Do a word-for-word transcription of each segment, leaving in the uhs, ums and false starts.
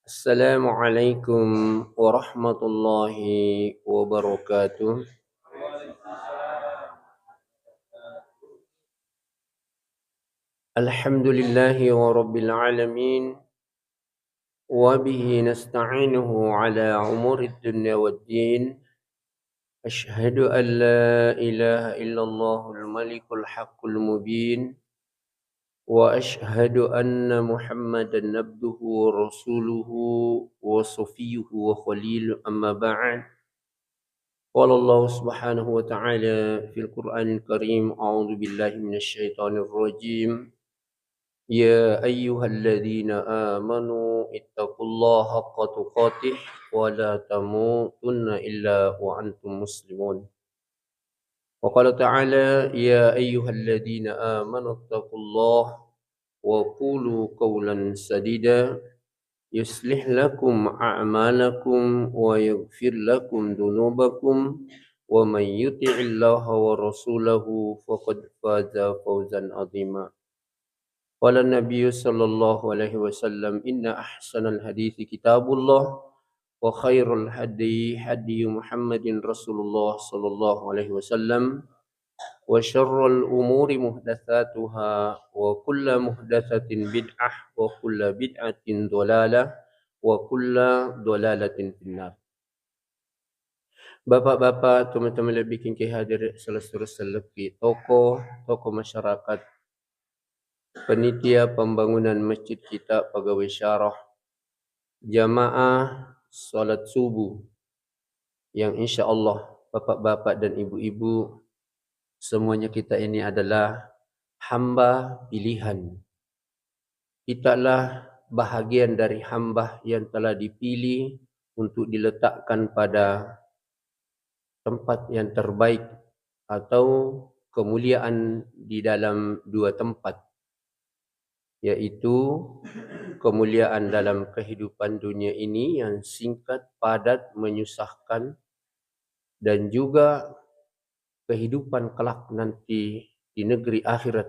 Assalamualaikum warahmatullahi wabarakatuh. Alhamdulillahi wa rabbil alamin. Wa bihi nasta'inuhu ala umuri dunya waddin. Asyhadu an la ilaha illallahul malikul haqqul mubin. Wa asyhadu anna Muhammadan abduhu wa rasuluhu wa safiyuhu wa khaliluh, amma ba'd. Qala Allah subhanahu wa ta'ala fil Qur'anil Karim, a'udzu billahi minasy syaithanir rajim. Ya ayyuhalladzina amanu ittaqullaha haqqa tuqatih wa la tamutunna illa wa antum muslimun. Wa qala ta'ala, ya ayyuhalladzina amanu ittaqullaha wa qulu qawlan sadida yuslih lakum a'malakum wa yaghfir lakum dzunubakum wa man yuti'illaha wa rasulahu faqad faza fawzan 'azima. Qala Nabiyyu sallallahu alaihi wasallam, inna ahsanal hadithi kitabullah wa khairul hadi hadi Muhammadin Rasulullah sallallahu alaihi wasallam, wa syarrul umuri muhdatsatuha wa kullu muhdatsatin bid'ah wa kullu bid'atin dhalalah wa kullu dhalalatin finnar. Bapak-bapak, teman-teman lebih kingke hadir, salah seterus selebih tokoh, tokoh masyarakat, penitia pembangunan masjid kita, pegawai syarah, jamaah salat subuh, yang insya Allah bapak-bapak dan ibu-ibu, semuanya kita ini adalah hamba pilihan. Kitalah bahagian dari hamba yang telah dipilih untuk diletakkan pada tempat yang terbaik atau kemuliaan di dalam dua tempat, yaitu kemuliaan dalam kehidupan dunia ini yang singkat, padat, menyusahkan, dan juga kehidupan kelak nanti di negeri akhirat,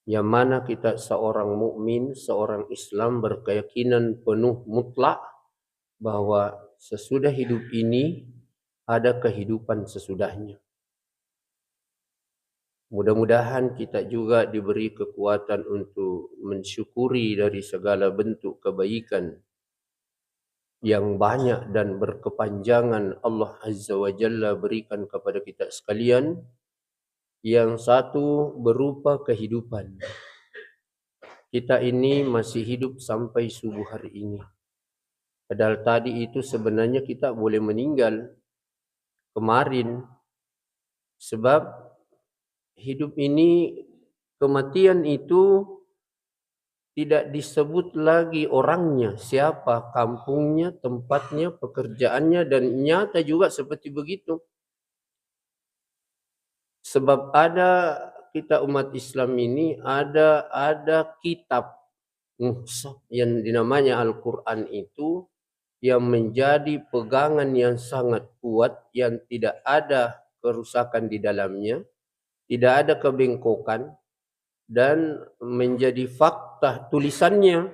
yang mana kita seorang mukmin, seorang Islam berkeyakinan penuh mutlak bahwa sesudah hidup ini ada kehidupan sesudahnya. Mudah-mudahan kita juga diberi kekuatan untuk mensyukuri dari segala bentuk kebaikan yang banyak dan berkepanjangan Allah Azza wa Jalla berikan kepada kita sekalian. Yang satu berupa kehidupan. Kita ini masih hidup sampai subuh hari ini. Padahal tadi itu sebenarnya kita boleh meninggal kemarin. Sebab hidup ini, kematian itu tidak disebut lagi orangnya, siapa, kampungnya, tempatnya, pekerjaannya, dan nyata juga seperti begitu. Sebab ada kita umat Islam ini, ada, ada kitab muhsaf yang dinamanya Al-Quran itu, yang menjadi pegangan yang sangat kuat, yang tidak ada kerusakan di dalamnya, tidak ada kebengkokan, dan menjadi fakta tulisannya.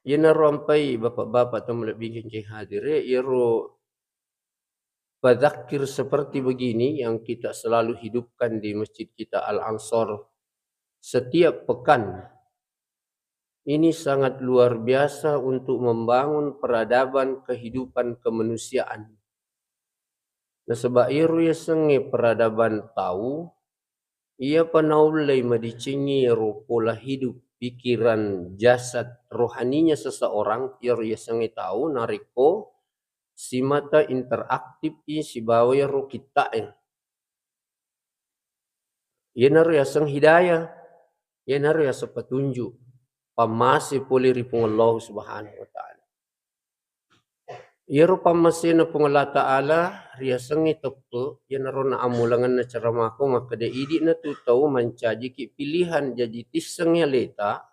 Iyanaro ampai bapak-bapak tau malebbi engkae hadire, iyaro padzakir seperti begini yang kita selalu hidupkan di masjid kita Al-Ansor setiap pekan. Ini sangat luar biasa untuk membangun peradaban kehidupan kemanusiaan. Nasaba iyaro yasengnge peradaban tau, iyapa naullei madecengi iyaro pola hidup, pikiran, jasad, rohaninya seseorang, iyaro yasengnge tau, narekko simata interaktif i sibawa iyaro kitta'e. Iyanaro yaseng hidayah, iyanaro yaseng petunjuk, pammase pole ri Puang Allah Subhanahu wa Ta'ala. Iyaro pammasena Puang Allah Ta'ala riyasengnge teppe, iyanaro naammulangenna ceramahku makkeda, idi'na tu tau mancajiki pilihan, jaji tissengngi aleta,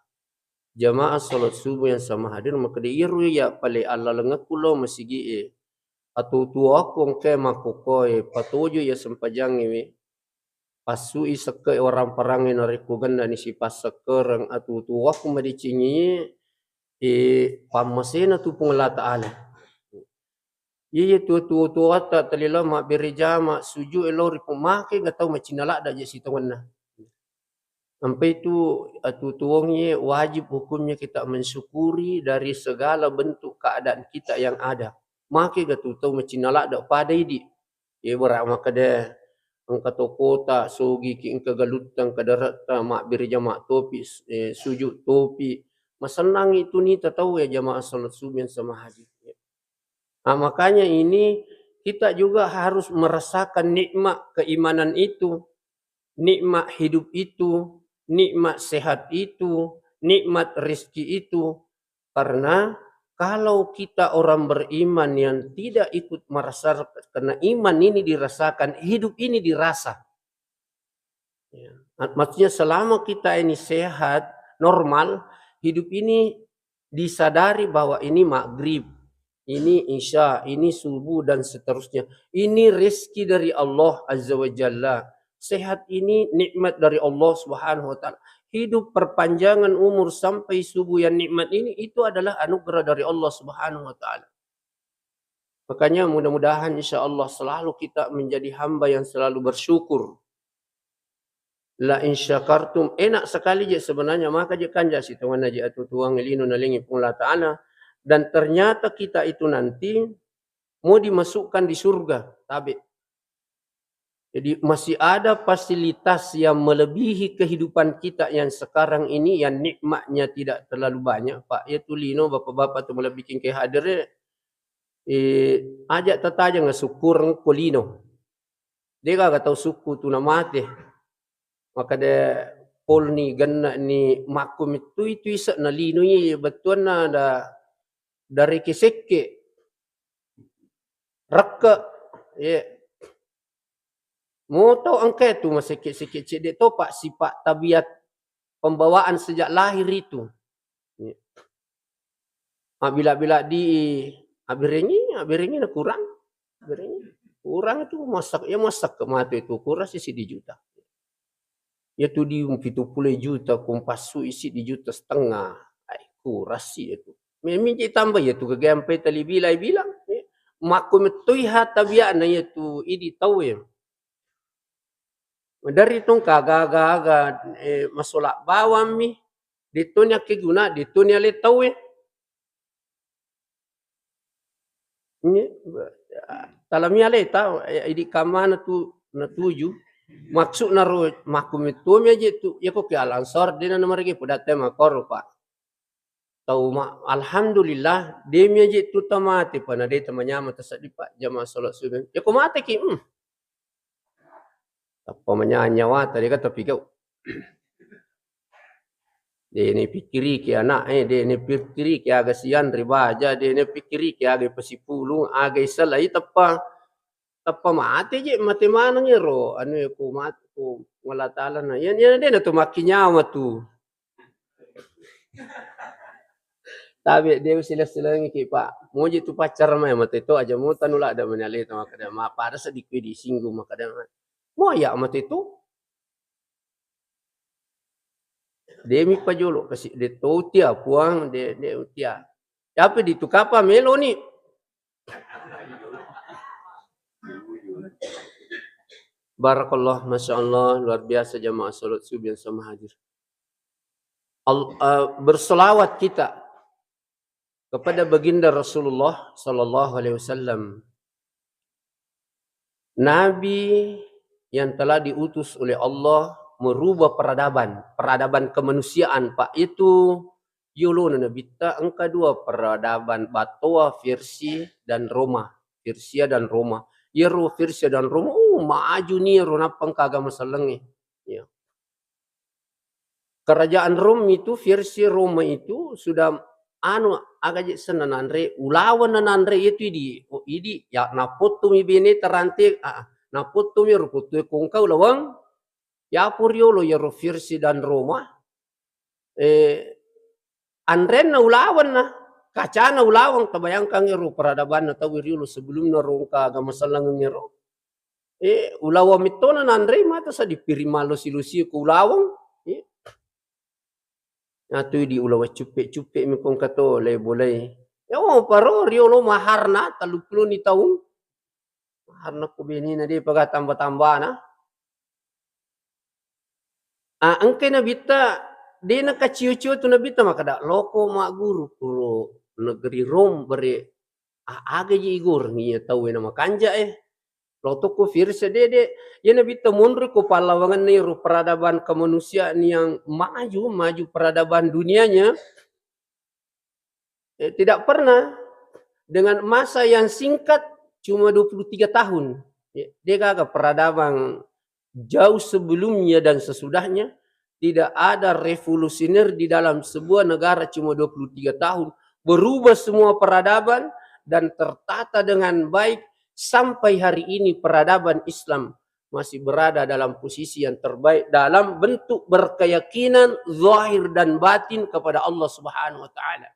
jamaah salat subuh yang sama hadir, makkeda, iyaro iya pale allalengekku lao masigi'e, atuo-tuoakku engkae makkokkoe, patojo iya sempajangnge we, passui sekke'e warang-parangnge narekko gennani sipassekkereng, atuo-tuoakku madecengi, eh, pammasena tu Puang Allah Ta'ala. Iya, iya, tuo-tuo-tuoatta talilao mabbere jama, sujud e lao ri Puang, make ga tau macinna ladda je sitongenna. Ampai tu atutuongnge wajib hukumnya kita mensyukuri dari segala bentuk keadaan kita yang ada. Make ga tu tau macinna ladda pada idi. Ibarat makkeda engka tokota, sogiki, engka galutta, engka daretta, mabbere jama topi, eh, sujud topi. Masennangi tu nita tau ya jamaah salat subuh yang sama hadir. Ah, makanya ini kita juga harus merasakan nikmat keimanan itu, nikmat hidup itu, nikmat sehat itu, nikmat rezeki itu. Karena kalau kita orang beriman yang tidak ikut merasakan, karena iman ini dirasakan, hidup ini dirasa. Ya. Mat-, maksudnya selama kita ini sehat, normal, hidup ini disadari bahwa ini maghrib, ini isya, ini subuh, dan seterusnya. Ini rezeki dari Allah Azza wa Jalla. Sehat ini nikmat dari Allah Subhanahu wa Ta'ala. Hidup perpanjangan umur sampai subuh yang nikmat ini, itu adalah anugerah dari Allah Subhanahu wa Ta'ala. Makanya mudah-mudahan insya Allah selalu kita menjadi hamba yang selalu bersyukur. La in syakartum, enak sekali je sebenarnya, maka je kanja sitongenna je atutuang lino nalengi Puang Allah Ta'ala. Dan ternyata kita itu nanti mau dimasukkan di surga, tabe. Jadi masih ada fasilitas yang melebihi kehidupan kita yang sekarang ini, yang nikmatnya tidak terlalu banyak, Pak. Ya tu lino, bapak-bapak tu melebihi ke hadir, eh, aja tataja ngesyukur ko lino. Degaga tau sukku tu namate. Makkeda polni, genna'ni, makku mettui tu ise'na lino, iya bettuanna da-, dareke sekke. Rekke, ye. Mo tau engka tu masekke-sekke cedde topa sifat tabiat pembawaan sejak lahir itu. Ye. Mabbila-bila di aberengi, aberengi na kurang. Aberengi. Kurang itu masak, ya masak ke matu itu kurang sisi di juta. Ya tu di pitu puluh juta, kumpassu isi di juta setengah. Ai, kurang sih itu. Memang ditambah ya tu kegempe tali bila bilang. Makku mettui ha tabiana ya tu idi tau ya. Dari tong kaga-aga, eh, masola bawammi, detto ni akkeguna, detto ni ale tau, eh. Ini, talami ale tau, eh, idi kamana tu, natuju. Maksudna ro, makku mettumi aja tu, ya kok ke alansor, dena nomor ge, poda te makoro, Pak. Tau ma-, alhamdulillah, demi aja tu tamate, pana de tamanyama tasaddi, Pak, jamaah salat subuh. Ya ko mate ki, hmm. Tappa manyanya wata, de ka tapi kau. De ni pikiriki anak, eh, de ni pikiriki aga sian ri baja, de ni pikiriki aga pasipulung, aga isalai teppa, teppa mate je, mate maneng ero, anu e, ku mat-, ku Allah Ta'ala na. Iya, iya, de na tu makki nyawa tu. Tabe de usileng-silengiki, Pak. Moji tu pacar mai mate to aja mo tanu ladda mani aleta makkeda, ma pada sedikit disinggung makkeda. Mo ya mate to. Demi pajolo kasi de to utia puang de, de utia. Tapi di tu kapa meloni. Barakallah, masya Allah, luar biasa jamaah salat subuh yang sama hadir. Al-, eh, berselawat kita kepada baginda Rasulullah sallallahu alaihi wasallam. Nabi yang telah diutus oleh Allah merubah peradaban, peradaban kemanusiaan, Pak, itu yolona nabitta engka dua peradaban, battoa Persia dan Roma, Persia dan Roma. Iyaro Persia dan Roma, uh, maju ni ro nappa engka agama sellengnge. Ya. Kerajaan Rom itu, versi Roma itu sudah anu, aga je senna nanre, ulaweng nanre itu idi. Oh, idi, ya, napottomi bene terante, ah, napottomi ruputu kongka ulaweng, ya puriolo ya ro versi dan Roma. Eh, anrenna ulaweng na, kacana ulaweng, tabayangkan ero peradabanna tau riolo sebelumna rongka agama sellengeng ero. Eh, ulaweng mettona nanrei mata sa dipiring mallosi-losi ko ulaweng. Eh. Natui di ulawa cuppe-cuppe mi kongka to, le bolai. Ya, oh, paro riolo maharna telluppulo ni taung. Maharna ko benena de paga tamba-tambana. Ah, engkai nabitta, de nakacio-cio tu nabitta makkeda, "Loko magguru kuro negeri Rom, bere, a-, aga ji igor ni tau e na makanja e." Lo tokko Firsa, de, de. Iya nabitta monro ko pallawangenna ero peradaban kemanusiaan yang maju, maju peradaban dunianya. Eh, tidak pernah, dengan masa yang singkat, cuma dua puluh tiga tahun. Ya, de gaga peradaban jauh sebelumnya dan sesudahnya, tidak ada revolusioner di dalam sebuah negara cuma dua puluh tiga tahun, berubah semua peradaban dan tertata dengan baik sampai hari ini peradaban Islam masih berada dalam posisi yang terbaik dalam bentuk berkeyakinan zahir dan batin kepada Allah Subhanahu wa Ta'ala.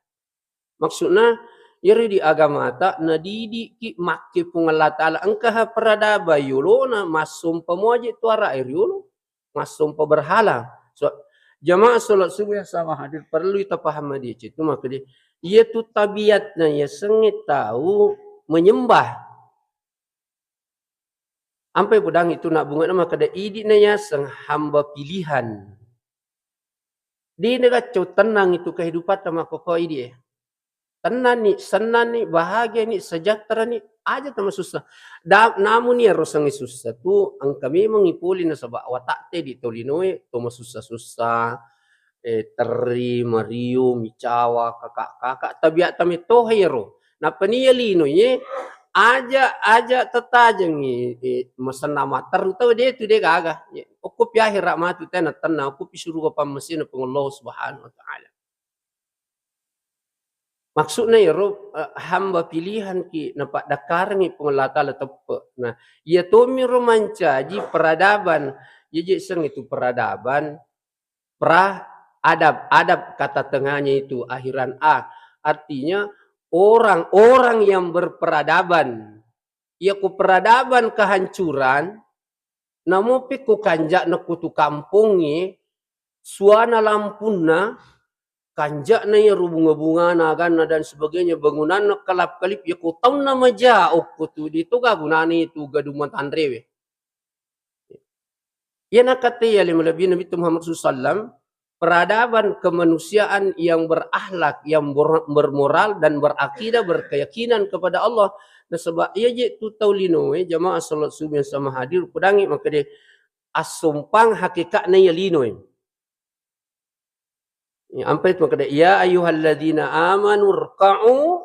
Maksudna, iyaro di agamata nadidiki makke Puang Allah Ta'ala, engkaha peradaban yolona, massompa moje tu ara e riolo, massompa berhala. So, jamaah salat subuh yang sama hadir, perlu kita paham di situ, maka dia, iya tu tabiatna yasengnge tau menyembah. Ampai pudangi tu nabbungana makkeda, idi'na yaseng hamba pilihan. De nagaccau tennang itu kehidupatta makkokko idi e. Tennanni, sennanni, bahagiani, sejahterani, aja tamasussa. Da-, namun iyaro sengnge sussa tu engka memengngi pole nasaba watakte di tolinoe to masussa-sussa, eh, terri, mario, micawa, kaka-kaka, tabiatta mettoha iyaro. Nappa ni iya linoe, aja, aja tetajengngi, eh, masenna matteru tau de tu de gaga. Okkopi ahera matu tena tenna, okkopi suruga pammasena Puang Allah Subhanahu wa Ta'ala. Maksudna iyaro, eh, hamba pilihan ki napaddakkarengngi Puang Allah Ta'ala teppe. Nah, iya tomiro mancaji peradaban, iya je seng itu peradaban, pra, adab, adab kata tengahnya itu akhiran a. Artinya orang-orang yang berperadaban. Iya ku peradaban kehancuran, namopi ku kanja'na kutu kampongnge, suana lampunna, kanja'na iyaro bunga-bungana, aganna dan sebagainya, bangunanna kelap-kelip, iya ku taunna maja okko tu, de toga gunana itu gadung matanrewe. Iya nakkatai ale malebbi Nabi Muhammad sallallahu alaihi wasallam, peradaban kemanusiaan yang berakhlak, yang ber-, bermoral dan berakidah, berkeyakinan kepada Allah. Nasaba iya je tu tau linoe, jamaah salat subuh yang sama hadir, pedangi makkeda assompang hakikatna iya linoe. Ya, ampai tu makkeda, "Ya ayyuhalladzina amanu rka'u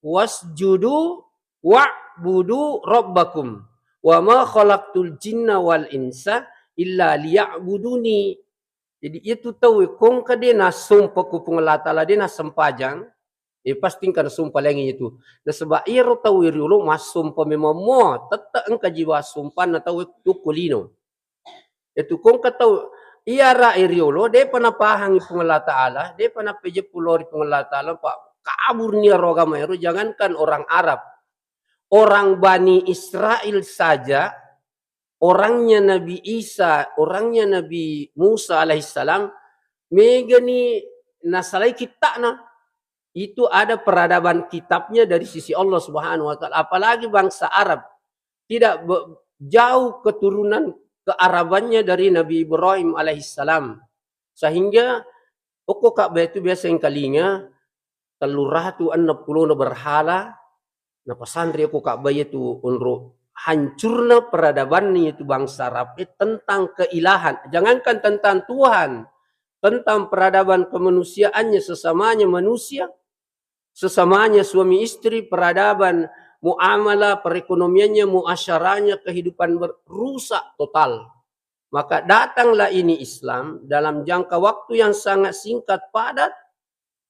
wasjudu wa'budu rabbakum wa ma khalaqtul jinna wal insa illa liya'buduni." Jadi, iya tu tau e kongka de nassompa ku Puang Allah Ta'ala, de nassempajang, eh, pasti engka nassompa laingngi itu. Nasaba iyaro tau e riolo massompa memang mo, tette engka jiwa assompanna tau e yokko lino. Itu kongka tau iyara e riolo, depa napahangi Puang Allah Ta'ala, depa nappejeppu lao ri Puang Allah Ta'ala, pa kaburni iyaro agama ero, jangankan orang Arab, orang Bani Israel saja, orangnya Nabi Isa, orangnya Nabi Musa alaihissalam, megani nasalai kitta'na. Itu ada peradaban kitabnya dari sisi Allah Subhanahu wa Ta'ala. Apalagi bangsa Arab, tidak be-, jauh keturunan kearabannya dari Nabi Ibrahim alaihissalam. Sehingga okko Ka'bah itu biasa engkalinga telluratu enneng pulona berhala, napasanri okko Ka'bah itu onro hancurna peradabanna itu bangsa Arab e tentang keilahan. Jangankan tentang Tuhan, tentang peradaban kemanusiaannya, sesamanya manusia, sesamanya suami istri, peradaban, muamalah, perekonomiannya, muasyarahnya, kehidupan ber-, rusak total. Maka datanglah ini Islam dalam jangka waktu yang sangat singkat, padat,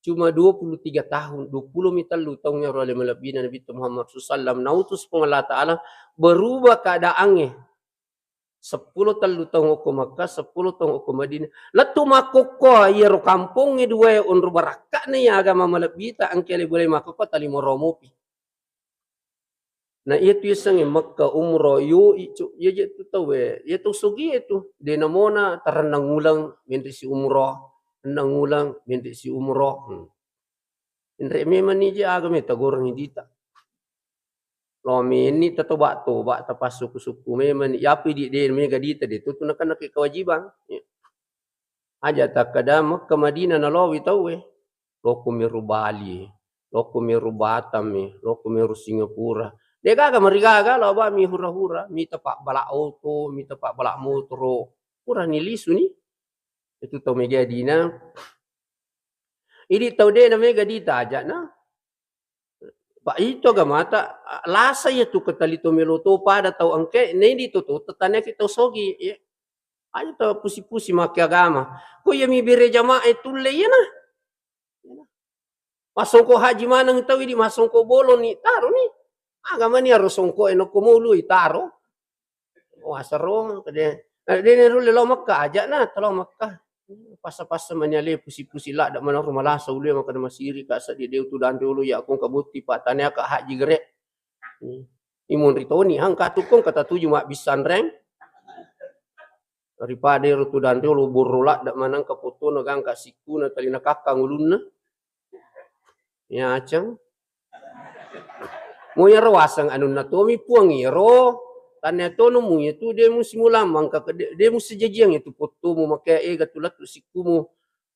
cuma dua puluh tiga tahun, dua puluh mi tellu taung iyaro ale malebbina Nabi Muhammad sallallahu alaihi wasallam nautus Puang Allah Ta'ala, berubah keadaannya. Seppulo tellu taung okko Makkah, seppulo taung okko Madinah. Lettu makkokko iyaro kampongnge duae onro barakka'na iya agama malebbita, engka le boleh makkokko tali moromopi. Na iya tu yasengnge Makkah umroh, yo icu, iya je tu tauwe, iya tu sugi itu, de namona tarennang uleng menrisi umroh. enneng uleng, menre si umroh. Hmm. Enre memang ni je aga me tagoreng dita. Lo menni tatoba-toba, tapassukku-sukku memang ni. Yapi di de mega dita de tu, tu nakana ke kewajiban. Ya. Aja takkeda Mekka Madinah nalowi tauwe. Lokko meru Bali, lokko meru Batam, lokko meru Singapura. De gaga marigaga lo ba mi hura-hura, mita pabbala oto, mita pabbala motoro. Purani lisu ni. Itu tau mega dina. Idi tau de na mega dita aja na. Pak, itu agamata, a, lasa iya tu ketali to melo to pada tau engke, nedi to to tetane ki tau sogi, ya. Aja tau pusi-pusi make agama. Ko iya mi bere jamaah e tulle iya na. Masongko haji maneng tau idi masongko bolong ni taro ni. Agama ni aro songko e nokko molu i taro. Wah, seru, kede. Eh, de ne rulle lao Mekka, aja na, talo Mekka. Pasa-pasa mani ale pusi-pusi ladde maneng ro malasa ulue makkeda masiri ka seddi de utu dan riolo ya kong ka botti pa tane ka haji gere. Hmm. Imun ritoni, hang ka tukong kata tuju mabbissa nreng. Daripada ero tu dan riolo borro ladde maneng ka potona gangka sikkuna tali nakakkang ulunna. Ya, aceng. Mo iyaro waseng anunna tomi puang iyaro, tannia tonu mu iya tu de musimula mangka ke-, de, de musijajiang itu pottomu, makea ega tu lettu sikkumu.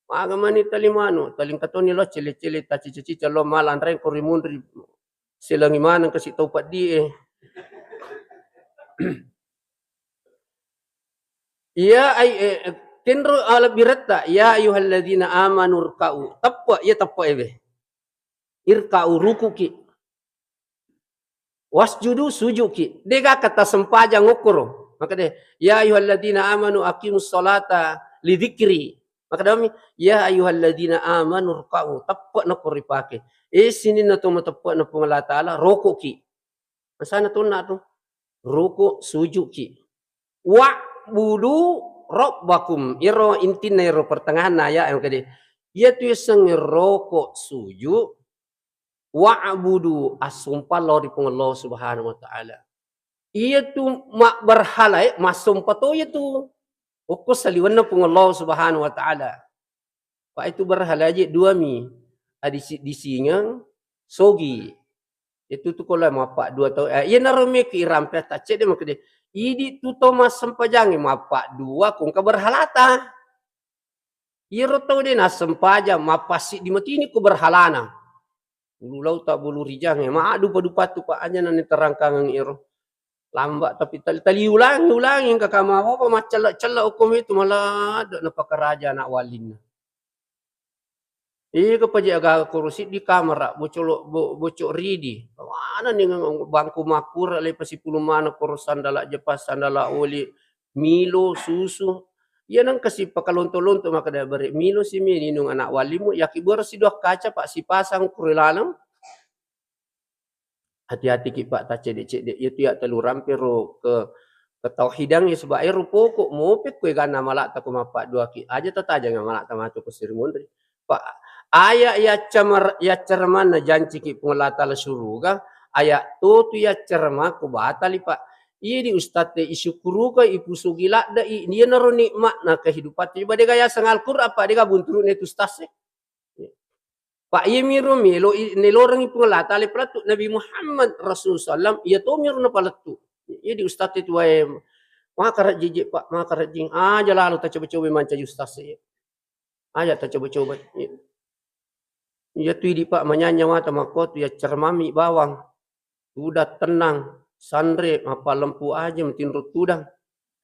Maga mani tali manu, talingka toni lo cele-cele, tacica-cica lo malanreng ko rimunri. Selengi maneng kasi tau peddi e. Iya, ai, eh, kenro, ah, lebbi retta, "Ya ayyuhalladzina amanu rka'u." Teppe, iya teppe ebe. Irka'u, rukuki. Wasjudu, sujuki. Dega kata sempajang okkoro. Maka de, "Ya ayyuhalladzina amanu aqimus salata li dzikri." Maka dami, "Ya ayyuhalladzina amanu rka'u." Teppe nako ripake. Eh, sininna to mateppe na Puang Allah Taala, rokoki. Masana tonna tu. Ruku, sujuki. "Wa'budu rabbakum." Iyaro intinna iyaro pertengahanna ayat yang kede. Iyatu yasengnge roko, suju, wa'budu, assompa lao ri Puang Allah Subhanahu wa Ta'ala. Iyatu mabberhala e, massompa to iyatu. Okko saliwenna Puang Allah Subhanahu wa Ta'ala. Pa itu berhala je dua mi. Adisi-, disingeng sogi. Itu tu kola mappa dua tau. Eh, iyanaro meki irampe taccede makede. Idi tu to massempajange mappa dua kongka berhalata. Iyaro tau de nassempajang mappassiddi matini ko berhalana. Bulu lauta bulu rijang e, maddupa-dupattu pa aja na niterangkangeng ero. Lamba tapi tali, tali ulangi, ulangi engka kama apa maccella-cella okko mitu maladde napakaraja anak walinna. Iko paja aga koro siddi kamara bocolo-, bo-, bocok ridi. Mana ni bangku makkura le pasipulung mana koro sandala jepas, sandala oli, Milo, susu. Iya nengka si pakalonto-lonto makkeda bare, "Milo si mi ninung anak walimu, yaki boro si dua kaca, Pak, sipasang kure laleng." Hati-hati ki, Pak, taccedde-cedde. Iya tu ya telu rampe ro ke ketauhidan ya, sebab ero pokok mope kue gana malakta ko mappadduaki. Aja tatajang malakta matu ko siri monri. Pak, aya yaccamar-, yaccaremanna janciki Puang Allah Taala suruga, aya totu yaccarema ko batali, Pak. Iya di ustadz e isyukuruka, ipusugi ladde i, iyanaro nikmatna kehidupan. Coba dega yaseng Al-Quran, Pak, dega bunturune tu ustadz e. Pak, iya miro melo i, nelorengi Puang Allah Taala palettu Nabi Muhammad Rasul sallam, iya to miro napalettu. Iya di ustadz e tuae, maka rajjing, Pak, maka rajjing. Aja lalo tacoba-coba mancaji ustadz e. Aja tacoba-coba. Iya. Iya tu idi, Pak, manyanya mata makko tu ya cermami bawang. Tudang tennang, sanre, mappalempu aja matinro tudang.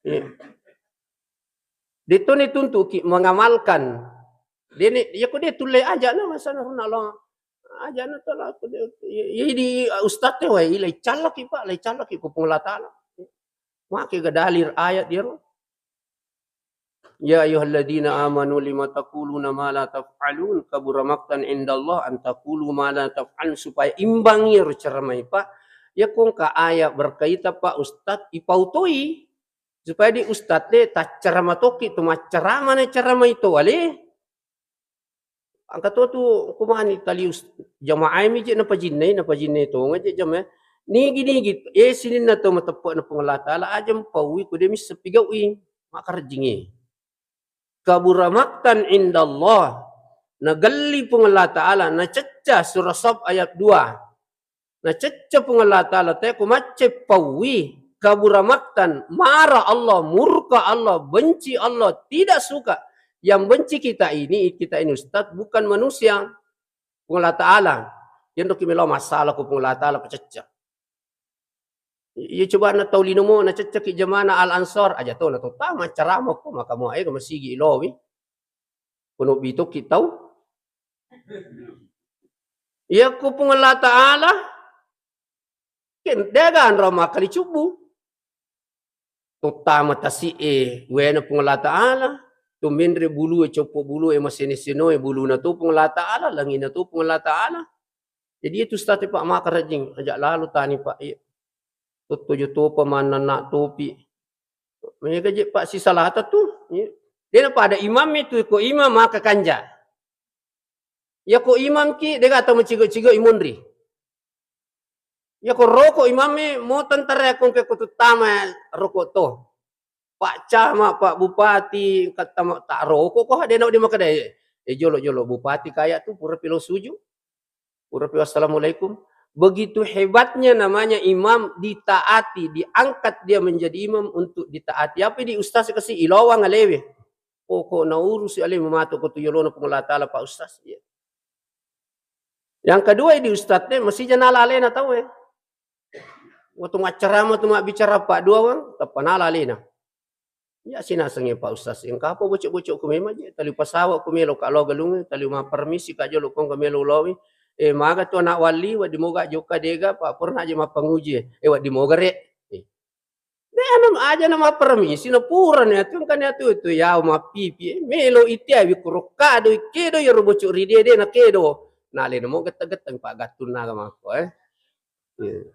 Iya. Detto ne tuntuki mengamalkan. Dene, ya ko de tulle aja na masana runa lo. Aja na to la ko de, ya, ya di ustadz e wae, ila icallaki, Pak, la icallaki ko Puang Allah Taala. Make ga dalil ayat iyaro. "Ya ayyuhalladzina amanu lima taquluna ma la taf'alun, kabura maqtan indallah an taqulu ma la taf'alun," supaya imbang iyaro ceramai, Pak. Ya kongka ayat berkaitan, Pak Ustadz, ipautoi. Supaya di ustadz de taccerama tokki tu maccerama na ceramai to wale. Engka to tu kumani tali us-, jamaah mi je napajinnai, napajinnai tonga je jamaah. Nigi-nigi, eh, sininna to mateppe'na Puang Allah Taala, aja mpaui ko de misseng pigau'i, makkarejjingi. Kabura maktan indallah. Nagelli Puang Allah Ta'ala, nacecca, surah Saf ayat dua. Nacecca Puang Allah Ta'ala, te ko macceppaui, kabura maktan, marah Allah, murka Allah, benci Allah, tidak suka. Yang benci kita ini, kita ini ustaz, bukan manusia. Puang Allah Ta'ala. Yenro ki melo masalah ko Puang Allah Ta'ala pacecca. Iya coba na tau linomo naceccaki jamana Al Ansor, aja to na to tama carama ko maka mo ega masigi ilowi. Kono bitoki tau. Iya ko Puang Allah Ta'ala, ken dega anro makkali cubbu. Tottama tasi'e wena Puang Allah Ta'ala, to menre bulue, coppo bulue, masene-senoe, buluna to Puang Allah Ta'ala, langina to Puang Allah Ta'ala. Jadi itu state Pak maka rajing, aja lalu tani Pak. Iya. Tottojo topa mannanna topi. Mega je Pak sisalata tu. Iya. Dena pada imam itu ko imam maka kanja. Yako imam ki dega tau macigo-cigo imunri. Yako roko imamme mo tentara ko ke ko tuttama roko to. Pak Camat, Pak Bupati, kattama tak roko ko dena de makada. Eh, jolo-jolo Bupati kaya tu pura pilo suju. Pura pilo assalamualaikum. Begitu hebatnya namanya imam ditaati, diangkat dia menjadi imam untuk ditaati. Apa di ustaz kasi ilowang alewe. Pokok na urusi ale mematuk ko tu yolona Puang Allah Ta'ala Pak Ustaz. Iya. Yang kedua di ustaz te mesti jana lalena tau eh. Waktu maccarama tu mabbicara Pak dua wang, teppa na lalena. Ya sinasengi Pak Ustaz. Engka apa bocok-bocok ku memang je. Tali pasawa ku melo ka lo galung, tali ma permisi ka jolo kong ka melo lowi. Eh maga tu anak wali, wa di moga joka dega, Pak pernah aja mapanguji. Eh wa di moga re. Eh. De anu aja na mappermisi na purani atu engkani atu tu yau mappipi eh. Melo itiawi kuro kado kedo yero bocok ri dede na kedo. Na lena mo getta-getta pa gattunna ga mako eh. Iya.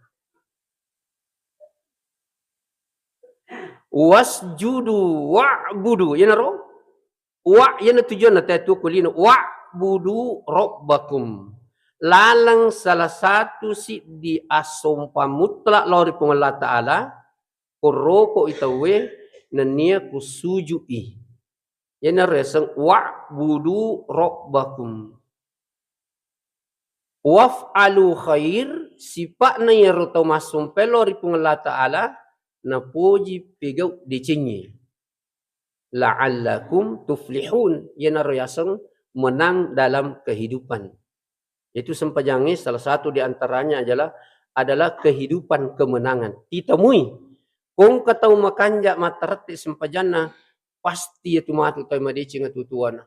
Wasjudu wa'budu. Yenaro. Wa, iyana tujuanna te tu kulino. Wa'budu rabbakum. Laleng salah satu siddi assompa mutlak lao ri Puang Allah Ta'ala, koroko i tauwe nennia kusuju'i. Iyana reseng wa'budu rabbakum. Waf'alu khair, sipa'na iyaro tau massompello ri Puang Allah Ta'ala, napoji pegau decengnge. La'allakum tuflihun, iyanaro yaseng menang dalam kehidupan. Itu sempajangnge salah satu di antaranya adalah, adalah kehidupan kemenangan. Titemui, kongka tau makanja mattarette sempajanna, pasti itu matu tau madeceng atutuana.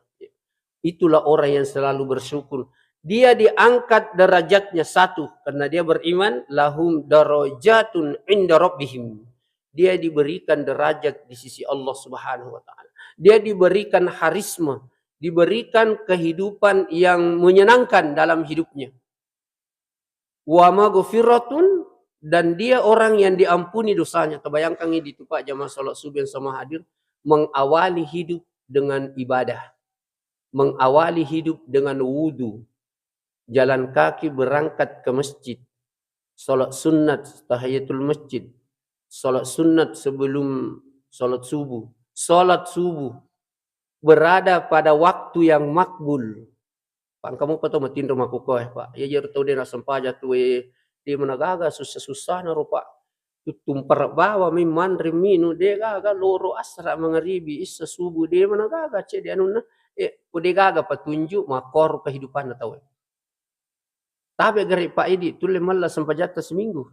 Itulah orang yang selalu bersyukur. Dia diangkat derajatnya satu karena dia beriman, lahum darajatun inda rabbihim. Dia diberikan derajat di sisi Allah Subhanahu wa Ta'ala. Dia diberikan harisma, diberikan kehidupan yang menyenangkan dalam hidupnya. Wa maghfiratun, dan dia orang yang diampuni dosanya. Terbayangkan ini tuh Pak jamaah salat subuh yang sama hadir, mengawali hidup dengan ibadah, mengawali hidup dengan wudu, jalan kaki berangkat ke masjid, salat sunat tahiyatul masjid, salat sunat sebelum salat subuh, salat subuh, berada pada waktu yang makbul. Pak, engka mupa to matinro makkukkoe, Pak. Iya jero tau de nassempajang tuwe, de managaga sussa-sussana ro, Pak. Tuttumpara bawa mi manre minu, de gaga loro asra mangaribi, issa subuh, de managaga cedde anunna. Eh, ko de gaga patunjuk makkoro kehidupanna tauwe. Tabe gare, Pak, idi tulle mella sempajatta seminggu.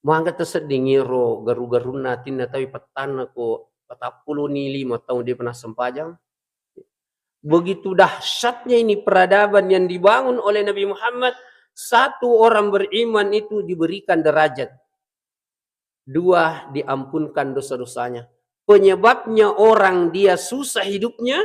Mangga tesedding iro garu-garunna atinna tawi pettanna ko patappuloni lima taung de pernah sempajang. Begitu dahsyatnya ini peradaban yang dibangun oleh Nabi Muhammad, satu orang beriman itu diberikan derajat. Dua, diampunkan dosa-dosanya. Penyebabnya orang dia susah hidupnya,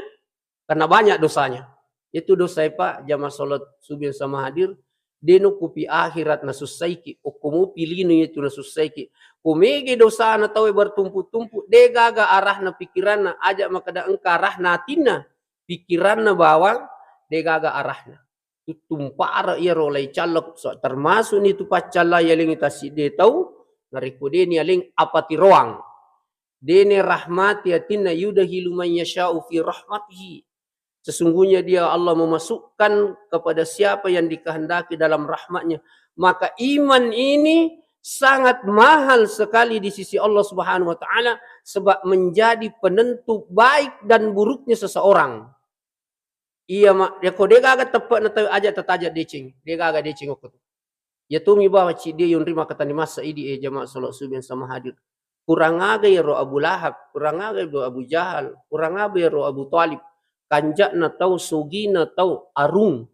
karena banyak dosanya. Itu dosa, Pak, jamaah salat subuh yang sama hadir. Deno kupi akhirat nasussaiki, okko mupi lino itu nasussaiki. Ko mege dosana tauwe bertumpuk-tumpuk, de gaga arahna pikiranna, aja makada engka arahna atinna, pikiranna bawang, de gaga arahna. Tuttumpara iyaro lai callak, so, termasuk ni tu paccalla yalengi tasidde tau, narekko deni aleng apatiroang. Dene rahmati atinna, yudkhilu man yasha'u fi rahmatihi. Sesungguhnya Dia, Allah, memasukkan kepada siapa yang dikehendaki dalam rahmatnya. Maka iman ini sangat mahal sekali di sisi Allah Subhanahu wa Ta'ala, sebab menjadi penentu baik dan buruknya seseorang. Iya, ma, ya, ko degaga teppe'na tau, aja tataja deceng, degaga deceng okko tu. Ya tumi bawa ciddi yonri makatani masa idi, eh, jamaah salat subuh yang sama hadir. Kurang aga iyaro Abu Lahab, kurang aga iyaro Abu Jahal, kurang aga iyaro Abu Thalib. Kanja'na tau, sogina tau, arung.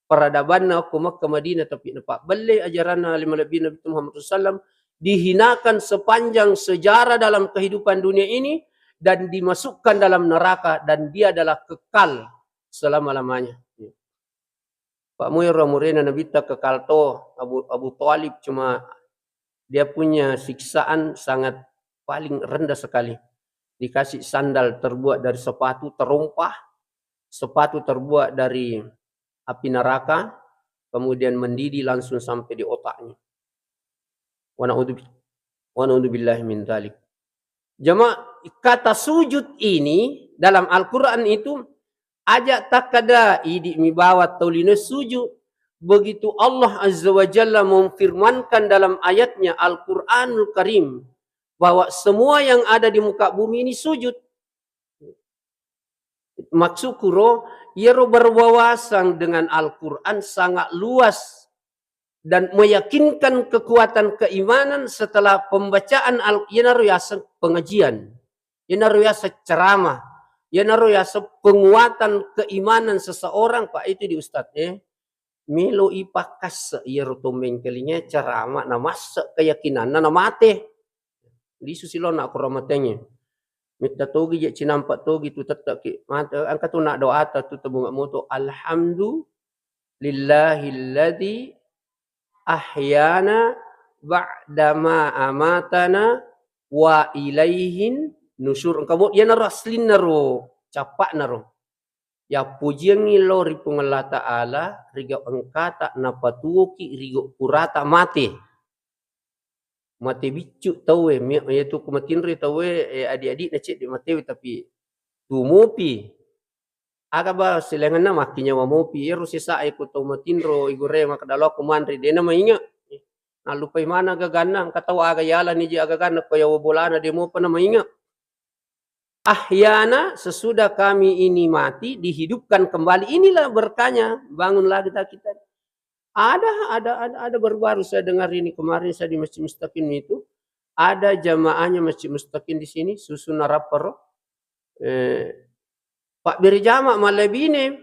Peradabanna okko Makkah Madinah, tapi napabbelle ajaranna ale malebbi Nabi Muhammad sallallahu alaihi wasallam, dihinakan sepanjang sejarah dalam kehidupan dunia ini dan dimasukkan dalam neraka dan dia adalah kekal selama-lamanya. Pak Muir, amurena Nabitta kekal to, Abu, Abu Thalib, cuma dia punya siksaan sangat paling rendah sekali. Dikasih sandal terbuat dari sepatu terompah, sepatu terbuat dari api neraka, kemudian mendidih langsung sampai di otaknya. Wa na'udzu-, wa na'udzubillahi min dzalik. Jemaah, kata sujud ini dalam Al-Quran itu aja takkada idi mi bawa tau lino sujud. Begitu Allah Azza wa Jalla memfirmankan dalam ayatnya Al-Quranul Karim bahwa semua yang ada di muka bumi ini sujud. Maksudku ro, iyaro berwawasan dengan Al-Quran sangat luas dan meyakinkan kekuatan keimanan setelah pembacaan Al-, iyanaro yaseng pengajian, iyanaro yaseng ceramah, iyanaro yaseng penguatan keimanan seseorang, Pak, itu di ustadz, eh. Melo ipakkasse iyaro to mengkalinga ceramah, namasse keyakinanna, namate. Lisu silona koro matenge. Mitta togi je cinampa togi tu tette ki mate, engka tu na doata tu tebunga moto, "Alhamdulillahilladzi ahyana ba'dama amatana wa ilaihin nusyur." Engka mo, iyanaro aslinna ro, cappa'na ro. Yappojiangngi lao ri Puang Allah Ta'ala, rigau engkata napatuoki rigau purata mate. Mate biccu tauwe, mi-, iyatu ko matinroi tauwe, eh, adi-adina cedde matewe, tapi tuo mopi. Aga ba silaingenna makkinyawa mopi, ero sisa'e ko tau matinro, igore makkeda lao ko manre, dena mainge. Nallupai mana agaganna, engka tau aga yalani je agaganna, ko yawa bolana de mopa na mainge. Ahyana, sesudah kami ini mati, dihidupkan kembali. Inilah berkahnya, bangun lagi tak kita. Ada, ada, ada, ada baru-baru saya dengar ini kemarin saya di Masjid Mustaqim itu, ada jamaahnya Masjid Mustaqim di sini, susun raparo, eh, Pak Beri Jama malebine,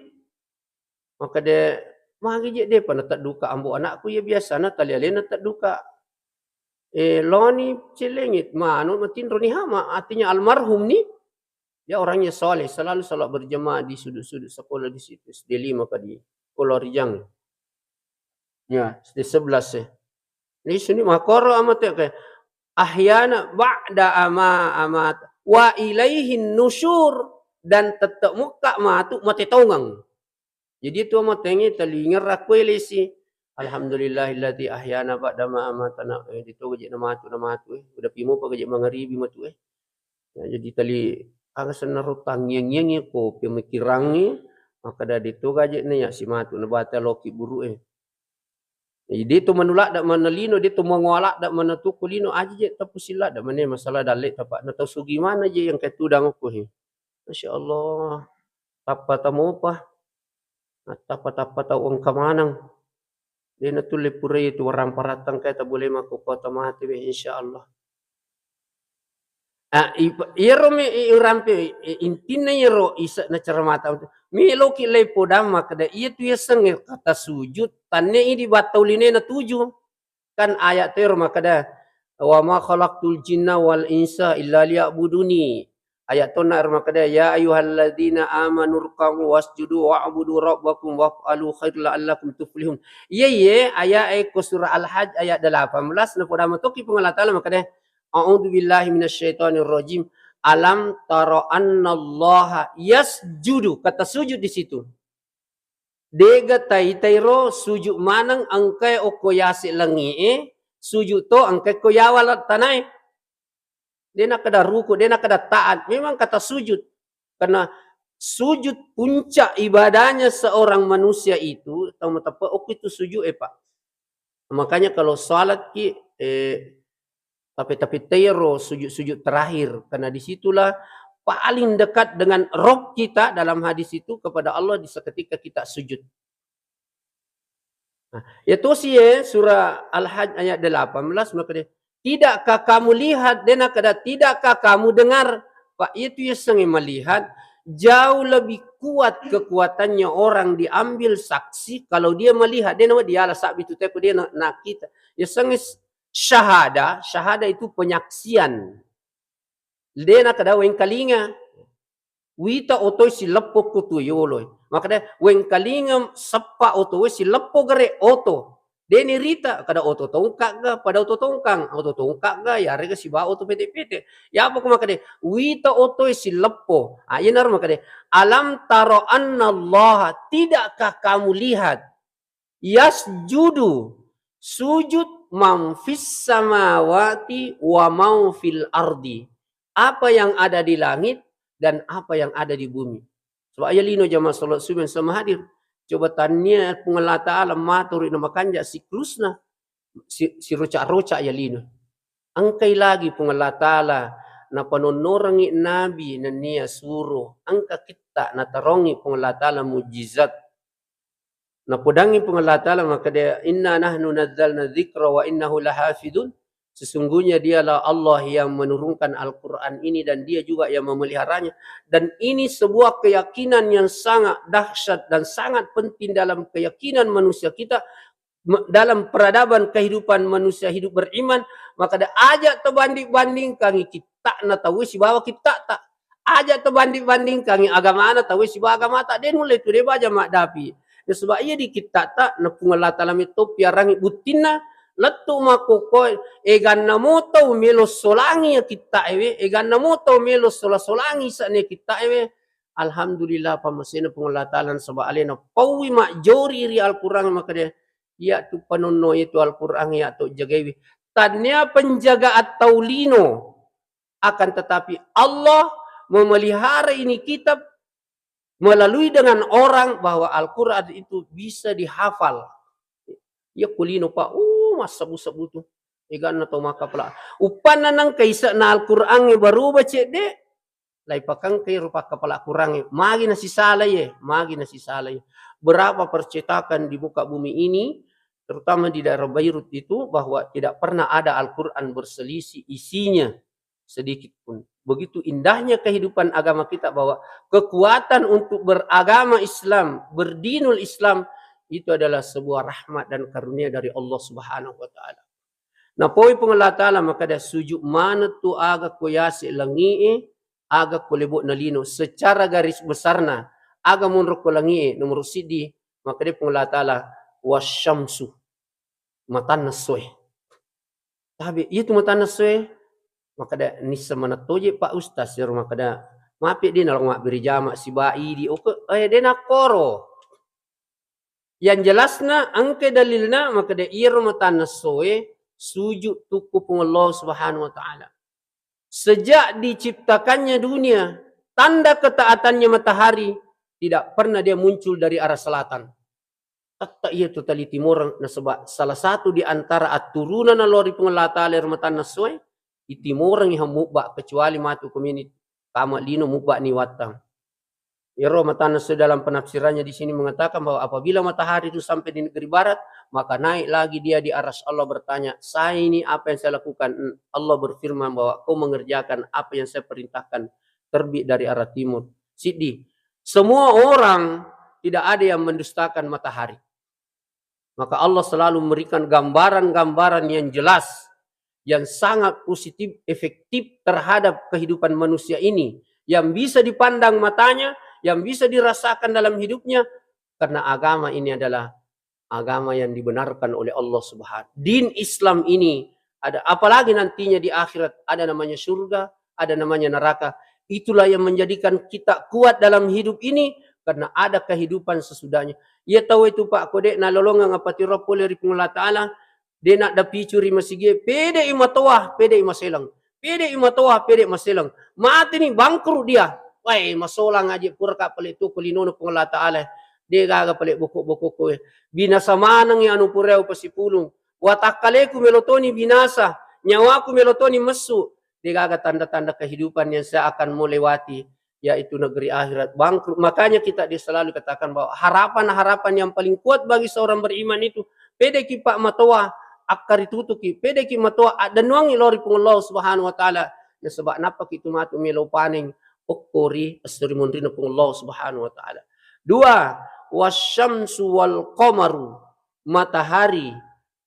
Makkeda, "Magi je depa natedduka ambo anakku, iya biasana tali alena tedduka." Eh, loni Cilengit, manu matinro ni hama, artinya almarhum ni. Dia orangnya soleh, selalu salat berjamaah di sudut-sudut sekolah di situ, S D lima ka di Pulau Rijang. Ya, S D sebelas ya. Di sini makoro amate ke ahyana ba'da ama amat wa ilaihin nusyur, dan tetap muka matu mate tongang. Jadi tu matengngi telinga rakko elesi. Alhamdulillahilladzi ahyana ba'da ma amatana. Eh, ditoga je namatu, namatu, eh. Udah pimo pa je mangaribi matu, eh. Ya, jadi tali aga sennaro tangiang-ngiang ko pemikirangngi, maka dari toga je na ya si matu na bata loki buru, eh. Jadi tu manuladda mana lino, dia tu mangualadda mana tuku lino, aja je tapusiladda mana masalah dalle tapa. Na tau sugi mana je yang kayak tudang aku, eh. Masya Allah. Tappa tamopa. Tappa-tappa tau engka maneng. De natulle purai tu warang parattang kai tabole makkokota mate we, insya Allah. Ah, ip-, iyaro me, i-, urampe, i-, intinna iyaro ise'na ceramata. Meloki lai podang makkeda, iya tu yasengnge kata sujud, tanne idi battau linena tuju. Kan ayat tero makkeda, "Wa ma khalaqtul jinna wal insa illa liya'buduni." Ayat tonna ero makkeda, "Ya ayyuhalladzina amanu rka'u wasjudu wa'budu rabbakum waf'alu khair la'allakum tuflihun." Iya, iya, ayat e ko surah Al-Hajj ayat delapan belas, napoda matoki Puang Allah Ta'ala makkeda, "A'udzu billahi minasyaitonir rajim. Alam tara annallaha yasjudu." Kata sujud di situ. Dega taitairo sujud maneng engkae okko yase langi'e, sujud to engkae ko yawa la-, tanae. De' nakkeda ruku, de' nakkeda taat. Memang kata sujud. Karena sujud puncak ibadahnya seorang manusia itu, tau mateppe' okko itu sujud, eh, Pak. Makanya kalau salat ki, eh, tapi, tapi tero sujud-sujud terakhir, karena disitulah paling dekat dengan Rob kita dalam hadis itu kepada Allah di seketika kita sujud. Nah, ya tosi, eh, surah Al-Hajj ayat delapan belas, makkeda, "Tidakkah kamu lihat?" De' nakkeda, "Tidakkah kamu dengar?" Pak, itu yasengnge melihat jauh lebih kuat kekuatannya orang diambil saksi kalau dia melihat. De' nawa diala sabbi tu teko dia na-, nakita. Yasengnge s-, syahada, syahada itu penyaksian. De' nakkeda wengkalinga. Wita otoe sileppo ko tuo yoloi. Makkeda, wengkalinga seppa otoe sileppo gare oto. De' ni rita, kada oto tongkang ga, pada oto tongkang, oto tongkang ga, yarega sibawa oto pete-pete. Yapa ko makkeda, wita otoe sileppo. Ah, iyanaro makkeda, "Alam taro annallaha, tidakkah kamu lihat?" Yasjudu, sujud, man fis samawati wa man fil ardi. Apa yang ada di langit dan apa yang ada di bumi. Sebab iya lino jamaah salat subuh sama hadir. Coba tania Puang Allah Ta'ala maturi na makanja siklusna. Si-, siroca-roca iya lino. Engkai lagi Puang Allah Ta'ala napanonnorengngi nabi nennia suro. Engka kitta natarongngi Puang Allah Ta'ala mujizat. Napodangngi Puang Allah Ta'ala makkeda, "Inna nahnu nazzalna dzikra wa innahu lahafidun." Sesungguhnya dialah Allah yang menurunkan Al-Quran ini dan dia juga yang memeliharanya. Dan ini sebuah keyakinan yang sangat dahsyat dan sangat penting dalam keyakinan manusia kita, me-, dalam peradaban kehidupan manusia hidup beriman, makkeda aja tebanding-bandingkangi kitta'na tauwe sibawa kitta'ta. Aja tebanding-bandingkangi agamana tauwe sibawa agamata, de' nulle tu de' baja maddapi. Nasaba iya di kitta'ta na Puang Allah Ta'ala metto piarangi buttinna, lettu makkokkoe, eganna mo tau melo solangi iya kitta'ewe, eganna mo tau melo sola-solangi sa'ne kitta'ewe. Alhamdulillah, pammasena Puang Allah Ta'ala nasaba alena paui majjori ri Al-Quran makkeda, iya tu panonno itu Al-Quran iya to jagaiwi. Tania penjaga atau lino. Akan tetapi Allah memelihara ini kitab melalui dengan orang bahwa Al-Quran itu bisa dihafal. Iya kulino, Pak, uh, massebbu-sebbu tu. Eganna tau makkapala. Uppanna nengka ise'na Al-Quran baru baca de', lai pakengkai rupa kepala Quran. Magi nasisalai, magi nasisalai. Berapa percetakan di muka bumi ini, terutama di daerah Beirut itu, bahwa tidak pernah ada Al-Quran berselisih isinya sedikit pun. Begitu indahnya kehidupan agama kita, bahwa kekuatan untuk beragama Islam, berdinul Islam, itu adalah sebuah rahmat dan karunia dari Allah Subhanahu wa Ta'ala. Napoi Puang Allah Ta'ala makkeda, "Sujud maneng tu aga ko yase' langi'e, aga ko lebo'na lino." Secara garis besarna, aga monro ko langi'e, nomor siddi, makkeda Puang Allah Ta'ala, "Wasyamsu." Matanna essoe. Tabe, iya tu matanna essoe. Makkeda, "Nisseng maneng toje, Pak Ustaz," iyaro makkeda, "Mape de' nalong mabbere jama siba idi oke." Eh, de' nakkoro. Yang jelasna, engka dalilna, makkeda iyaro matanna essoe sujud tu ko Puang Allah Subhanahu wa Ta'ala. Sejak diciptakannya dunia, tanda ketaatannya matahari, tidak pernah dia muncul dari arah selatan. Tette iya tu tali timoreng, nasaba salah satu di antara aturunan nalori Puang Allah Ta'ala ri matanna essoe, itimoreng iya mubba, kecuali matu ko mini kama lino mubba ni wattang. Iyaro matanna essoe dalam penafsirannya di sini mengatakan bahwa apabila matahari itu sampai di negeri barat, maka naik lagi dia di aras Allah bertanya, "Saya ini apa yang saya lakukan?" Allah berfirman bahwa, "Kau mengerjakan apa yang saya perintahkan, terbit dari arah timur." Siddi, semua orang, tidak ada yang mendustakan matahari. Maka Allah selalu memberikan gambaran-gambaran yang jelas, yang sangat positif, efektif terhadap kehidupan manusia ini, yang bisa dipandang matanya, yang bisa dirasakan dalam hidupnya, karena agama ini adalah agama yang dibenarkan oleh Allah Subhanahu. Din Islam ini ada, apalagi nantinya di akhirat, ada namanya surga, ada namanya neraka. Itulah yang menjadikan kita kuat dalam hidup ini, karena ada kehidupan sesudahnya. Iya tau itu, Pak, ko de' nalolongeng apatiro pole ri Puang Allah Ta'ala, de' naddapicu ri masigie, pede i matoa, pede i maseleng. Pede i matoa, pede maseleng. Mateni, bangkrut dia. Wae, masolang aje puraka pale tu ko linono Puang Allah Ta'ala. De gaga pale boko-boko koe. Binasa maneng ya anu pureo pasipulung. Watakkaleku melo toni binasa, nyawaku melo toni messu. De gaga tanda-tanda kehidupan yang saya akan mau lewati, yaitu negeri akhirat, bangkrut. Makanya kita di-, selalu katakan bahwa harapan-harapan yang paling kuat bagi seorang beriman itu, pedeki pak matoa, akkaritutuki, pedeki matoa, addanuangi lao ri Puang Allah Subhanahu wa Ta'ala. Nasaba nappaki tu matu melo paneng okko ri esso ri munrinna Puang Allah Subhanahu wa Ta'ala. Dua, wasyamsu wal qamaru, matahari,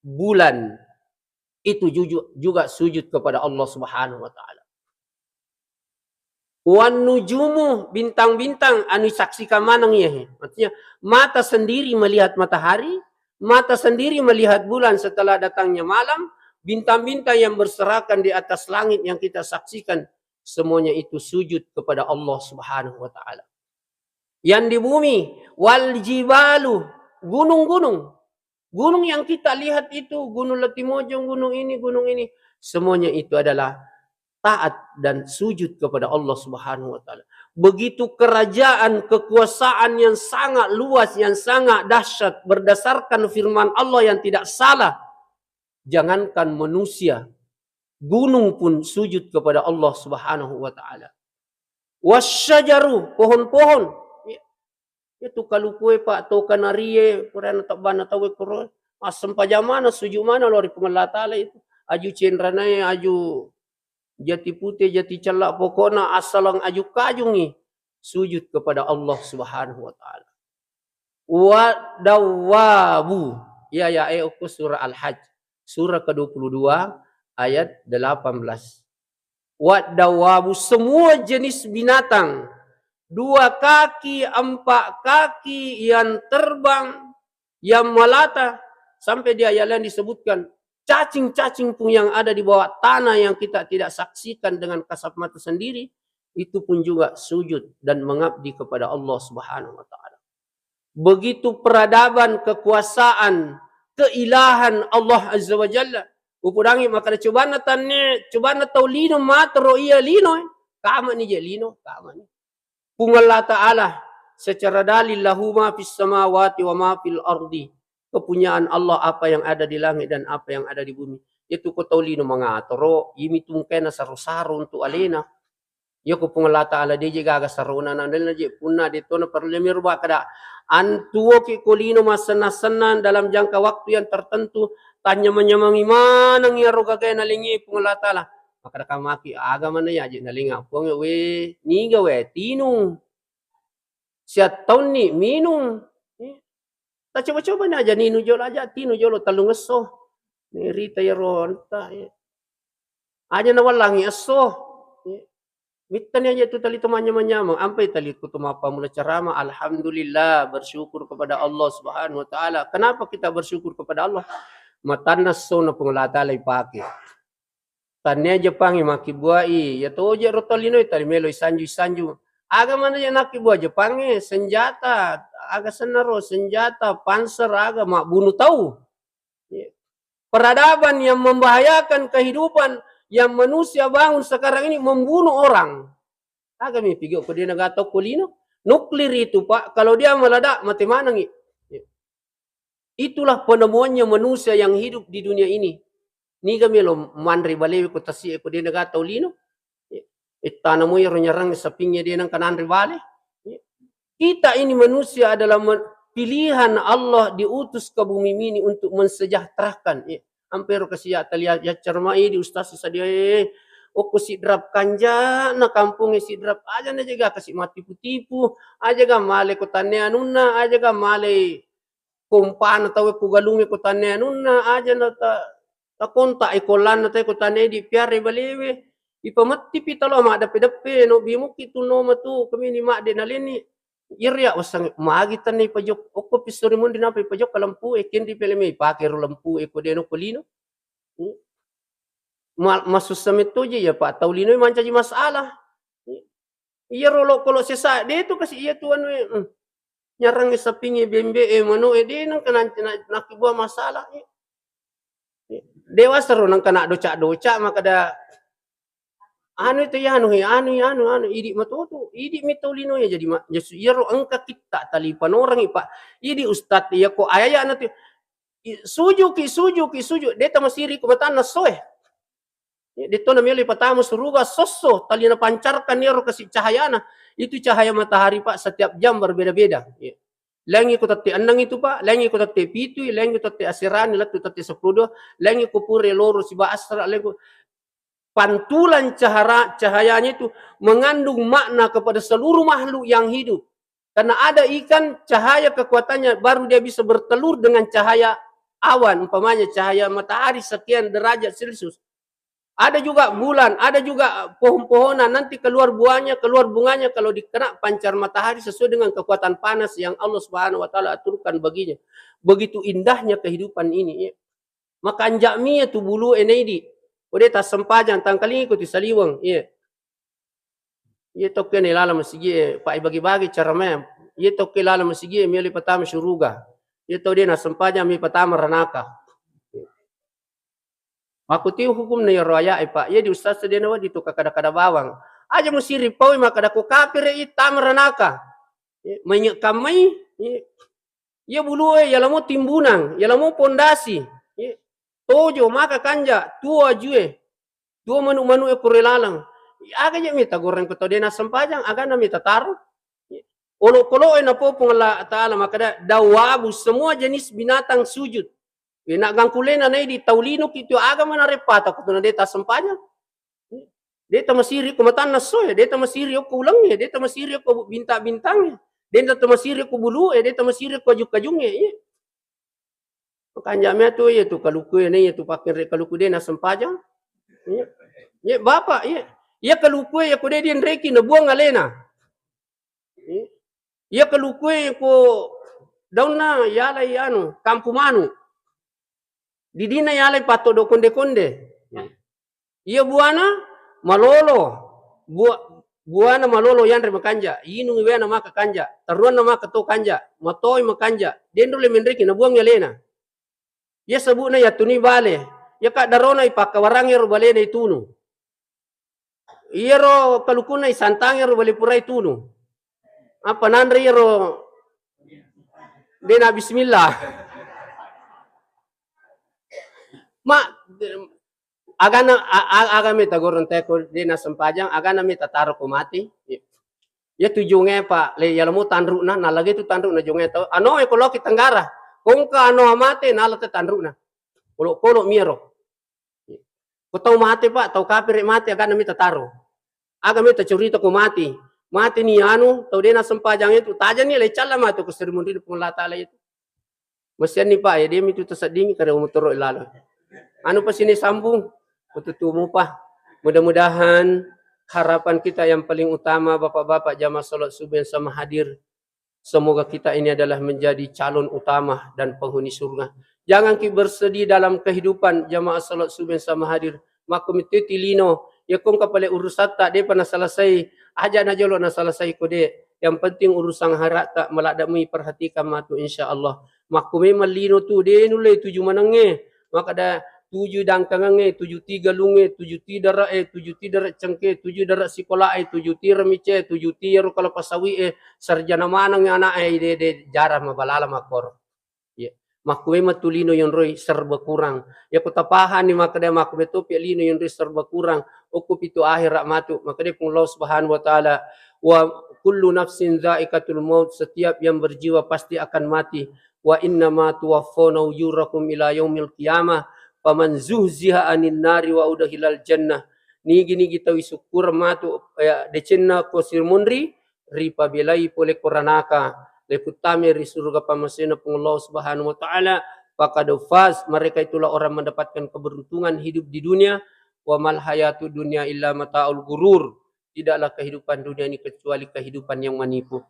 bulan, itu juju-, juga sujud kepada Allah Subhanahu wa Ta'ala. Wan nujumu, bintang-bintang, anu saksikan maneng iya he. Maksudnya, mata sendiri melihat matahari, mata sendiri melihat bulan setelah datangnya malam, bintang-bintang yang berserakan di atas langit yang kita saksikan, semuanya itu sujud kepada Allah Subhanahu wa Ta'ala. Yang di bumi, wal jibalu, gunung-gunung. Gunung yang kita lihat itu, Gunung Latimojong, gunung ini, gunung ini, semuanya itu adalah taat dan sujud kepada Allah Subhanahu wa Ta'ala. Begitu kerajaan, kekuasaan yang sangat luas, yang sangat dahsyat, berdasarkan firman Allah yang tidak salah, jangankan manusia, gunung pun sujud kepada Allah Subhanahu wa Ta'ala. Wasyajaru, pohon-pohon. Ya, ya tu kalukue, Pak, to kanarie, purana tabbana tauwe koro. Assempajang mana, sujud mana lao ri Puang Allah Ta'ala itu. Aju cenranae, aju jati pute, jati cella, pokokna assalang aju kajungi, sujud kepada Allah Subhanahu wa Ta'ala. Wa dawabu. Ya, ya, eh, okko surah Al-Hajj. Surah kedua puluh dua ayat delapan belas. Wa dawabu, semua jenis binatang, dua kaki, empat kaki, yang terbang, yang melata, sampai di ayat lain disebutkan, cacing-cacing pun yang ada di bawah tanah yang kita tidak saksikan dengan kasat mata sendiri, itu pun juga sujud dan mengabdi kepada Allah Subhanahu wa Ta'ala. Begitu peradaban, kekuasaan, keilahan Allah Azza wa Jalla. Upodangi makkeda, cobanna tanne, cobanna tau lino matero iya lino, eh. Kamani je lino, kamani. Puang Allah Ta'ala secara dalil, lahu ma fis samawati wa ma fil ardi. Kepunyaan Allah apa yang ada di langit dan apa yang ada di bumi. Itu ko tau lino mangatoro, imi tungkena saro-saro untuk alena. Iya ko Puang Allah Ta'ala de je gaga sarona, na de na je punna de tona parellu miro makkeda, antuoki ko lino massennang-sennang dalam jangka waktu yang tertentu, tanyamang-nyamangi maneng iyaro gagae nalengngi Puang Allah Ta'ala. Makkeda kamaki, aga maneng ya je nalengnga Puang we, niga we tinung. Siattaunni minung. Eh, tacoba-cobani aja ninu jolo, aja tinu jolo tellungesso. Nerita iyaro anta, eh. Aja nawallangi esso. Eh, mittani aja tu tali to manyamang-nyamang. Ampai tali ko to mappamula ceramah, alhamdulillah, bersyukur kepada Allah Subhanahu wa Ta'ala. Kenapa kita bersyukur kepada Allah? Matanna esso na Puang Allah Ta'ala ipake. Tannia Jepangnge makkibbuai, iya toje ro tau linoe tali meloi sanju-sanju. Aga maneng je nakkibbuai Jepangnge? Senjata, aga sennaro, senjata, panser, aga, mabbunu tau. Peradaban yang membahayakan kehidupan yang manusia bangun sekarang ini membunuh orang. Aga mi pigau ko de naga tau ko lino? Nuklir itu, Pak, kalau dia meledak, mate manengi. Itulah penemuannya manusia yang hidup di dunia ini. Niga melo manre balewe ko tasi'e ko de naga tau lino. Ittana mo iyaro nyarang sapingnge de nengka nanre bale. Kita ini manusia adalah men-, pilihan Allah diutus ke bumi ini untuk mensejahterakan. Ampero kasi ya talia yaccarmai di ustaz sadia, eh, okko Sidrap kanjana kampongnge Sidrap, aja na jaga kasi mattipu-tipu, aja ga male ko tanne anunna, aja ga male kompana tauwe ku galungnge ko tanne anunna, aja na ta-, takontak e ko lanna tauwe ko tanne di piara balewe. Ipamettipi talo maddeppe-deppe, no bimukki tu no matu, kemini madde naleni. Iyaro ya wassang magi tanne ipajok-, okko pissori munri napa ipajokka lampu e, kenri pele me ipake ro lampu e ko de no ko lino. Hmm. Ma-, masussa metto je ya, Pak, tau lino mancaji masalah. Iyaro lo-, kolo sesa de tu kasi iya tu anu e, hmm. Nyarang sapingnge, bembe e, mano e, de nengka na-, na-, nakkibua masalah e. Dewasa ro nengka na doca-doca makkeda Anu itu ya, anu he, anu ya, anu, anu, idi matoto, idi mi tau lino ya jadi ma-, jadi iyaro engka kitta tali panorangi, Pak. Idi ustad iya ko ayana tu, i-, sujuki, sujuki, suju, de tamasiri ko matanna soe. Ya, de to na melo ipatama suruga sosso, tali napancarkan iyaro kasi cahayana. Itu cahaya matahari, Pak, setiap jam berbeda-beda. Ya. Laingi ko tette enneng itu, Pak, laingi ko tette pitu, laingi ko tette aserani, lettu tette seppulo dua, laingi ko pura loro siba asra, laingi ko pantulan cahara-, cahayanya itu mengandung makna kepada seluruh makhluk yang hidup. Karena ada ikan, cahaya kekuatannya baru dia bisa bertelur dengan cahaya awan, umpamanya cahaya matahari sekian derajat Celcius. Ada juga bulan, ada juga pohon-pohonan, nanti keluar buahnya, keluar bunganya kalau dikena pancar matahari sesuai dengan kekuatan panas yang Allah Subhanahu wa Ta'ala aturkan baginya. Begitu indahnya kehidupan ini, ya. Makanja'mi iya tu bulu e naidi. Ko de tassempajang, tangkalingi ko tu saliweng, iya. Iya to ke laleng masigi e, pa ibagi-bagi cara me. Iya to ke laleng masigi e, melo ipatama suruga. Iya to de nassempajang mi patama ranaka. Makkutiu hukumna iyaro aya e, Pak. Iya di ustaz de nawedding tu kada-kada bawang. Aja musiri paui makkada ko kapere i tama ranaka. Iya, mainge kammai, iya. Iya bulu e, iya lamo timbunang, iya lamo pondasi. Iya. Tojo maka kanja, tuo ajue. Tuo manu-manu e kure laleng. Aga je mita goreng ko tau de nassempajang, agana mita taro. Olokolo e napopong Allah Ta'ala makkada, dawabu, semua jenis binatang sujud. Ina gangkulena naidi tau lino ki tu aga mana repata ko tuna de tassempajang. De tamasiri ko matanna soe, de tamasiri ko ulengnge, de tamasiri ko bintang-bintangnge, de tamasiri ko bulu e, de tamasiri ko aju-kajungnge. Iya. Makanja mea tu, iya tu kaluku e, iya tu pakkenre kaluku de nassempajang. Iya. Iya, Bapak, iya. Iya kaluku e, iya ko de dienreki nabuang alena. Iya. Iya kaluku e ko daunna yalai anu, kampu manu. Didina yalai patto do konde-konde. Iya buana malolo. Bua-, buana malolo yanre makanja. Inung wena maka kanja. Taruanna maka to kanja. Matoi makanja. Denro le menreki nabuang alena. Iya sebutna yatuni bale. Iya kaddarona ipakkawarangngi ro balena itunu. Iyaro kalukunna isantangi ro bale purai tunu. Apa nanre iyaro dena bismillah. Ma, agana, a-, a-, aga meta goreng teko dena sempajang, agana meta taro ko mati. Ya tujuangnge, Pak, le, yalamo tanrukna, nalagi tu tanrukna jonge tau. Ano e ko loki tenggara, kongka ano mate, nala te tanrukna. Kolo-kolo miaro. Ko tau mate, Pak, tau kapere mate, agana mita taro. Aga mita curita ko mate. Mate ni anu, tau dena sempajang itu, tajani le calla matu ko seri munri Puang Allah Taala itu. Masianni, Pak, ya, de mitu taseddingi kare umutoro lalo. Anu pasini sambung, kututumu, Pak. Mudah-mudahan harapan kita yang paling utama, Bapak-bapak jamaah salat subuh yang sama hadir, semoga kita ini adalah menjadi calon utama dan penghuni surga. Jangan ki bersedih dalam kehidupan, jamaah salat subuh yang sama hadir. Makkumitu ti lino, ya kongka pale urusatta, depa naselesai, aja najolo naselesai ko de. Yang penting urusan haratta, maladda mui perhatikan matu, insya Allah. Makku memang lino tu, de nulle tuju manengnge. Makkada tuju dangkangengnge, tuju ti galungnge, tuju ti dare'e, tuju ti dare cengke, tuju dare sikolae, tuju ti remice, tuju ti ero kalapa sawi'e, sarjana maneng ana'e, de, de, jarang mabalala makkoro. Iya. Makku memang tu lino yonroi serba kurang. Ya ku tapahani makkada makku metopi lino yonroi serba kurang. Okko pitu akhirat matu. Makkada Puang Allah Subhanahu wa Ta'ala, "Wa kullu nafsin dzaiqatul maut," setiap yang berjiwa pasti akan mati. "Wa innama tuwaffawna ujurakum ila yaumil qiyamah, faman zuhziha anin nari wa udkhilal jannah." Nigi-nigi tau isukkureng matu, eh, decenna ko sirmunri, ripabelai pole ko ranaka, leputtame ri surga pamasena Puang Allah Subhanahu wa Ta'ala, faqad faz, mereka itulah orang mendapatkan keberuntungan hidup di dunia, wa mal hayatud dunya illa mataul ghurur. Tidaklah kehidupan dunia ini kecuali kehidupan yang menipu.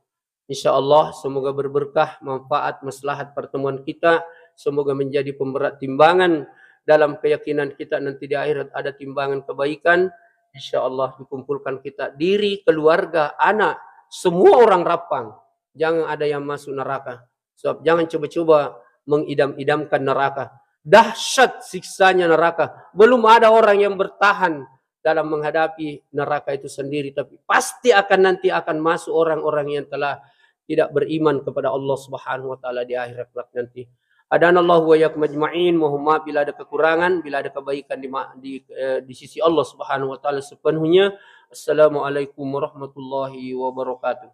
Insya Allah, semoga berberkah, manfaat, maslahat pertemuan kita. Semoga menjadi pemberat timbangan dalam keyakinan kita nanti di akhirat ada timbangan kebaikan. Insya Allah dikumpulkan kita, diri, keluarga, anak, semua orang rapang. Jangan ada yang masuk neraka. Sebab jangan coba-coba mengidam-idamkan neraka. Dahsyat siksanya neraka. Belum ada orang yang bertahan dalam menghadapi neraka itu sendiri, tapi pasti akan, nanti akan masuk orang-orang yang telah tidak beriman kepada Allah Subhanahu wa Ta'ala di akhirat kelak nanti. Hadanallahu wa iyyakum ajma'in. Mohon maaf bila ada kekurangan, bila ada kebaikan di, ma- di, eh, di sisi Allah Subhanahu wa Ta'ala sepenuhnya. Assalamualaikum warahmatullahi wabarakatuh.